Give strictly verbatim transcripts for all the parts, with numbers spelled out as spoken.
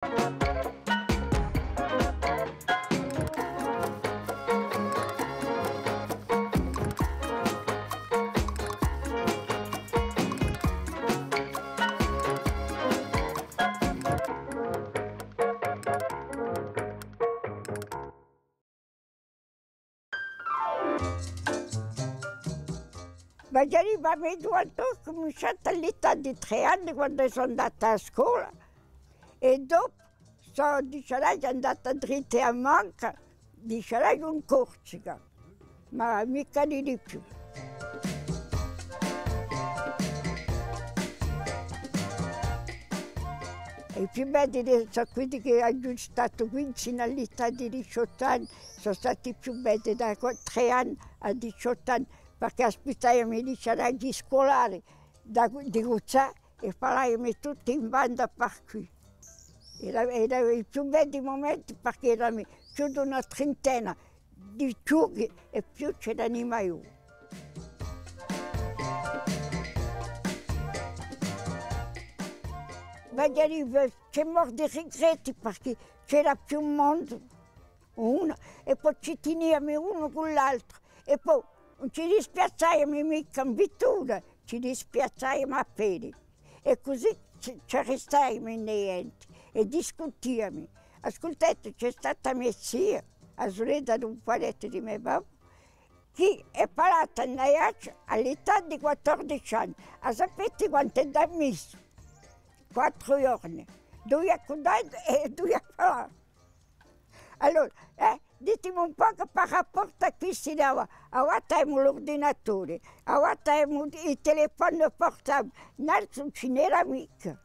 Ma ghjè arrivata à me, quandu aghju cuminciatu à l'età di trè anni, quandu sò andata à a scola, è dopu sò, diceraghju, andata dritta à manca, diceraghju, in Corsica, ma micca di, di più. I più beddi sò quelli chì aghju statu quì sinu à l'età di diciottu anni, sò stati i più beddi da qua-, trè anni à diciottu anni, perchè aspittaiami, diceraghju, i sculari da, di cuzzà è falaiami tutti in banda par quì. Era, era i più beddi mumenti, perchè erami più d'una trintina di chjuchi è più c'erani maiori. Ma ghjè, ci hè morti rigretti, perchè c'era più mondu, unu, è po ci tiniami unu cù l'altru, è po ùn ci dispiazzaiami micca in vittura, ci dispiazzaiami à pedi. È cusì ci, ci arristaiami in i denti è discutiami. Ascultate, ci hè stata me zia, a surella d'un parentu di me babbu, chì hè falata in Aiacciu à l'età di quattordeci anni. A sapete quant'edda hà missu? Quattru ghjorni, dui à cuddà è dui à falà. Allora, eh, ditemi un pocu par raportu à quisti d'avà. Avà t'avemu l'urdinaturi, avà t'avemu i telefoni portabili, in altu ùn ci n'era micca.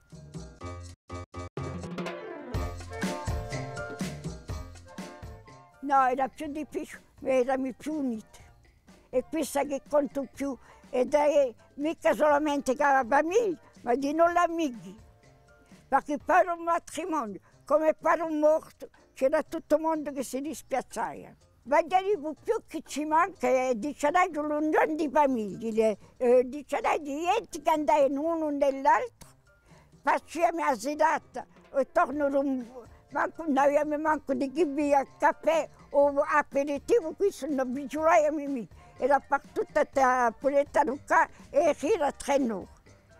Nò, era più difficiuli, ma erami più uniti. Hè quessa chì contu più, è da, micca solamente cù a famiglia, ma dinù l'amichi. Perchè par un matrimoniu, cum'è par un mortu, c'era tuttu u mondu chì si dispiazzaia. Ma ùn dicu più chì ci manca, eh, diceraghju, l'unioni di famiglie, eh, diceraghju, ghjenti chì andaiani unu ind'è l'altru, faciami a sirata, è tornu d'un, mancu, ùn aviami mancu di chì bia, caffè o aperitivu, quì ùn ci vighjulaiami micca, era par tutta a puletta di u ca è era trè ore.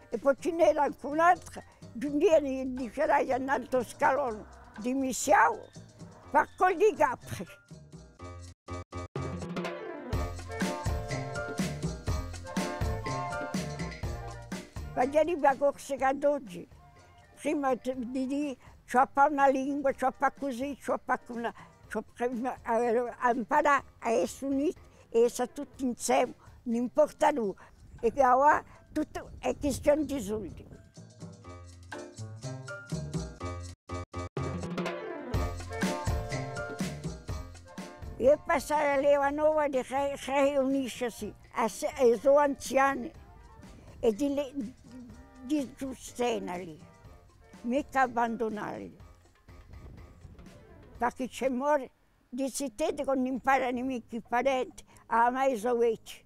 È po ci n'era ancu un'altra, ghjunghjiani, diceraghju, à un altru scalone di Missiavu, par coglie i capri. Ma ghjè arrivata à a Corsica d'oghji, prima di, di dì, ci vole à fà una lingua, ci vole à fà cusì, ci vole à fà cusà, ci vole prima à, à amparà à esse uniti è esse tutti inseme, ùn importa duve, è chì avà tuttu hè quistione di soldi. È passà a leva nova di re-, riuniscesi à se-, à i so anziani è di li, di susteneli, micca abbandunali. Perchè ci hè more di ziteddi chì ùn imparani micca i parenti à amà i so vechji.